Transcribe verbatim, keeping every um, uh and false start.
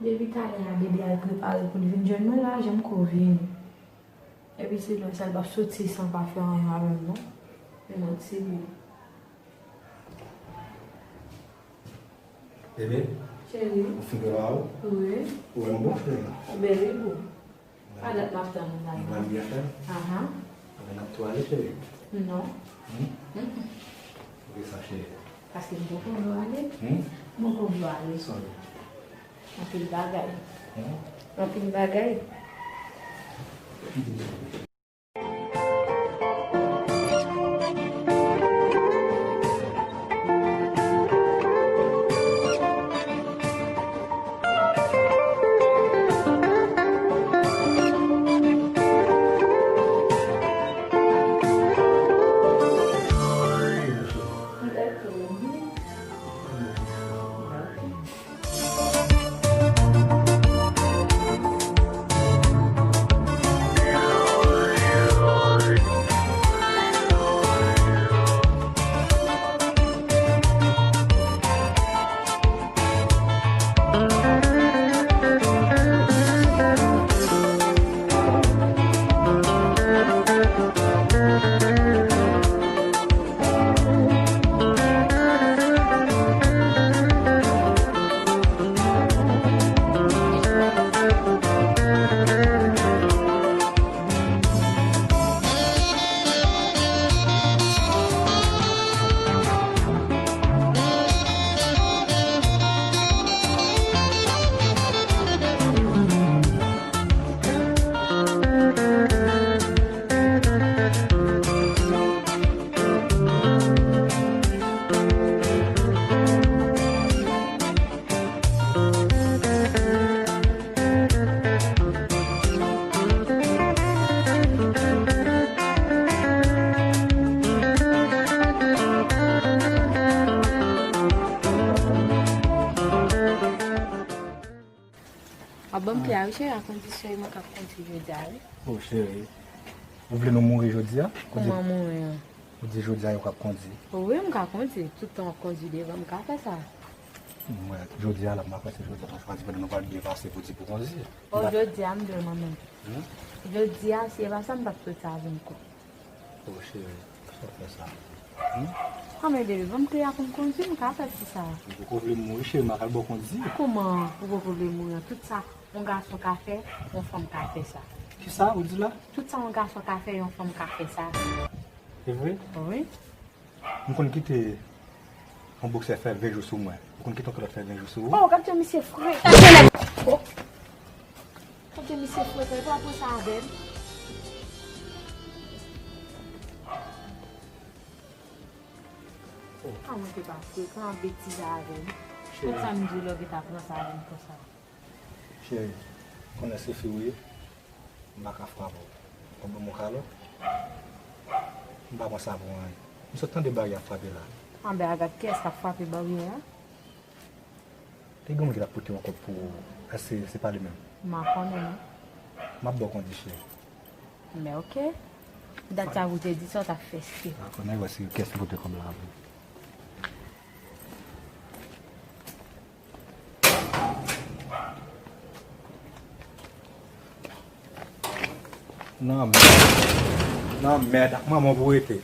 Depi talè a, Dede al prepare pou l vin jwenn mwen la, janm ko vini. Epi se lè sa l p ap soti san pa fè anyen avè m non. Men manti li. Bebe, cheri, ou fin prepare w? Wi. Ou wè m bon, cheri? Bebe, bon. Pa dat m ap tann ou la. Ou pral byen fè? Ahan. Anben n ap tou ale, cheri? Non. Hmm? Mm-mm. Poukisa, cheri? Paske m poko vle w ale. Hmm? M poko vle w ale. Sòl. Anpil bagay. Hmm? Anpil bagay. W ap ban m kle a wi cheri, a kondisyon e mwen k ap kondui jodi a wi. Oh cheri, ou vle nou mouri jodi a? Kouman mouri an? Ou di jodi a ou k ap kondui? Wi, m ka kondui. Tout tan w ap kondui devan, m ka fè sa. Mwen, jodi a la, m pa panse jodi a nou chwazi pandan nou pral byen pase pou di pou kondui. Oh, jodi a, m vle manman. Hmm? Jodi a, si e pa sa, m p ap soti avè m ankò. Oh, cheri, sa w fè sa? Hmm? Anben, bebe, ban m kle a pou m kondui, m ka fè ti sa. Ou poko vle mouri, cheri, m a pral ba w kondui. Kouman ou poko vle mouri an? Tout sa yon gason ka fè, yon fanm ka fè sa. Kisa ou di la? Tout sa yon gason ka fè, yon fanm ka fè sa. Se vre? Wi. M konn kite yon boksè fè ven jou sou mwen. Ou konn kite yon kilòt fè ven jou sou ou? Oh, gad jan misye fre. Oh. Gad jan misye fre, e pa pou sa avè m. Oh, a mwen te pa frekan ap betize avè m. Cheri. Tout sa m di w la, ou gentan pran sa avè m konsa. Cheri, konnen se fi ou ye, m pa ka frape w. W ap ban m yon kalòt? M pa pran sa pou anyen. M sot tande baryè ap frape la. Anben, a gad kiyès k ap frape baryè a? Te gen yon moun ki t ap pote yon kòb pou ou. Èske se pa li menm? M pa konnen non. M ap ba w kondisyon. Men oke. Dat sa pou te di sa w t ap fè se. Dakò, n a wè si kiyès ki pote kòb la pou ou. Nan mèd. Nan mèd ak manman w pou rete.